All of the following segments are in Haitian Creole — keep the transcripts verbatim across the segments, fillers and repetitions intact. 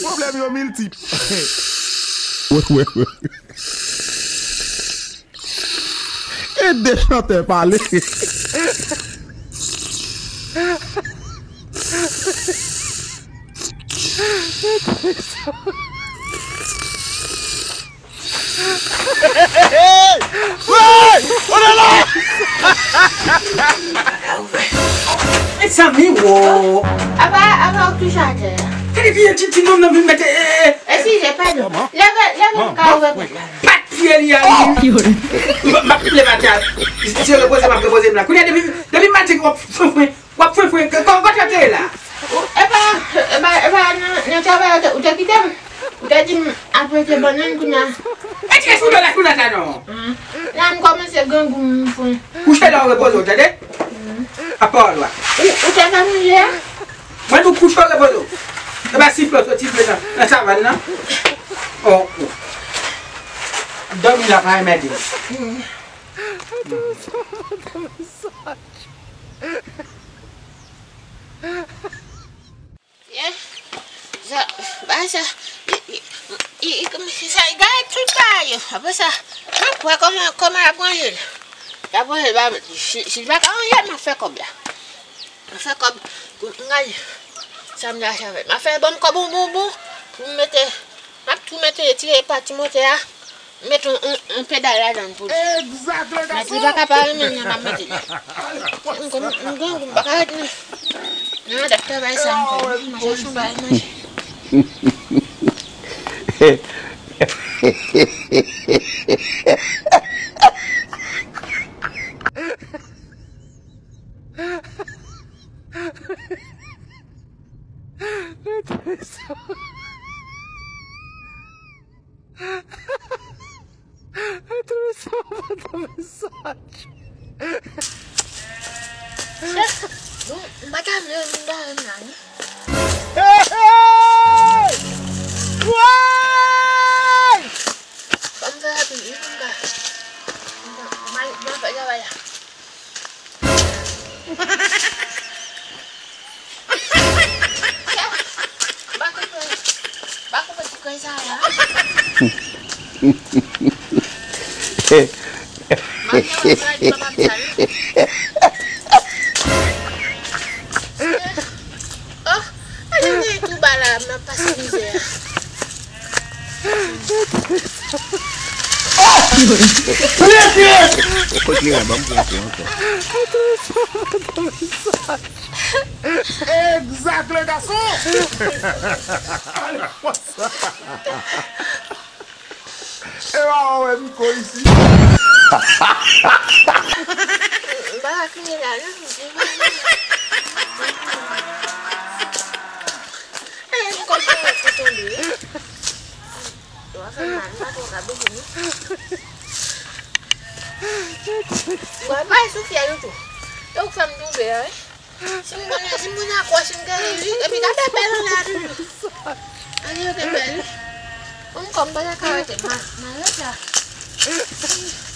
Pwoblèm yo miltip. Wè, wè, wè. E de chantè pale. Hey! Hey! On est là! Mezanmi, wo! Apa, apa w touche atè a? Gade vye ti, ti nonm nan vin mete, eh, eh. Eskize, padon. Leve, leve m ka ouvè pòt la. Pat pye li a li. M, m ap leve atè a. Se repoze m ap repoze m la. Kounye a depi, depi maten w ap fwen fwen, w ap fwen fwen. Kò, kote w te ye la? Epa, epa, epa, nan, nan travay ou te, ou te kite m. Ou te di m ap rete bannann kounye a. E ti kès ou la kounye a sa non? Hmm. La m kòmanse grangou m fwen. Kouche la w repoze w, tande? Hmm. A pawòl ou a. Ou, ou te fè manje a? Mwen tou kouche w repoze w. E pa sifle w soti vle nan, nan savann nan. Oh, oh. Dòmi la pa remède. Hmm. Ye, sa, bagay sa, i, i, i, i, sa, i gaye tout bagay yo. Apre sa, m ap wè kòman, kòman y ap ranje l. Y ap ranje l, ba, si, si l pa ka ranje l, m ap fè kòb la. M ap fè kòb pou m gade sa m ta fè avè l. M ap fè bon kòb bon, bon, bon, pou m mete, m ap tou mete, tire pati motè a. Met yon, yon, yon pedal ladan l pou li. Egzak, legason. Mèt li pa ka pa renmen l, m ap mete li. M konn, m grangou, m pa ka ret nan, nan adaptè bay sa ankò. M a chache yon bagay manje. Mwen twouve sa. Mwen twouve sa, mwen twouve sa. Bon, m pa ta vle vin ba m la, non. Hey, hey! Woy! Fò m fè rapid, wi, pou m ka, pou m ka, pou m al, pou m al fè travay la. Ba koupe, ba koupe ti kòy sa a. Ba gen yon sa di papa m sa, wi. Oh, gade li tou ba la, m ap pase mizè. Retire! Retire, ban m pran kou ankò. Egzak, legason! Ale konsa. E pa wè m ko isi. M pa ka kriye la, non. E, m konn pou tonbe, wi. Yo ap fè m mal, m pa twò ka bouge, non. Bon, pa sou fyèl ou tou. Yo k fè m tonbe a, wi. Si m konnen, si m konnen akwòch m te ri, wi. Epi gade bèl anlè a toujou. Anlè yo te bèl, wi. Bon, m kòm pa ta ka rete, m a, m a rete la. Si,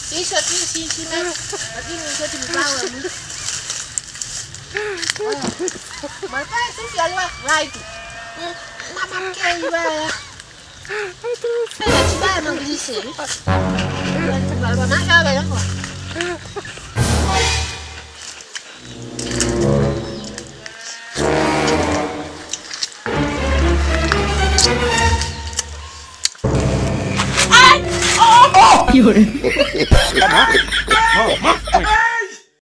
si soti, si, si, men, epi m soti, m pa wè moun. Mwen pa sou fyèl, w ap ray tou. M, m ap ap keri, wè la. Ti bagay mwen glise, wi. Ti bagay pa mache avè l ankò. Ay! Oh! Oh!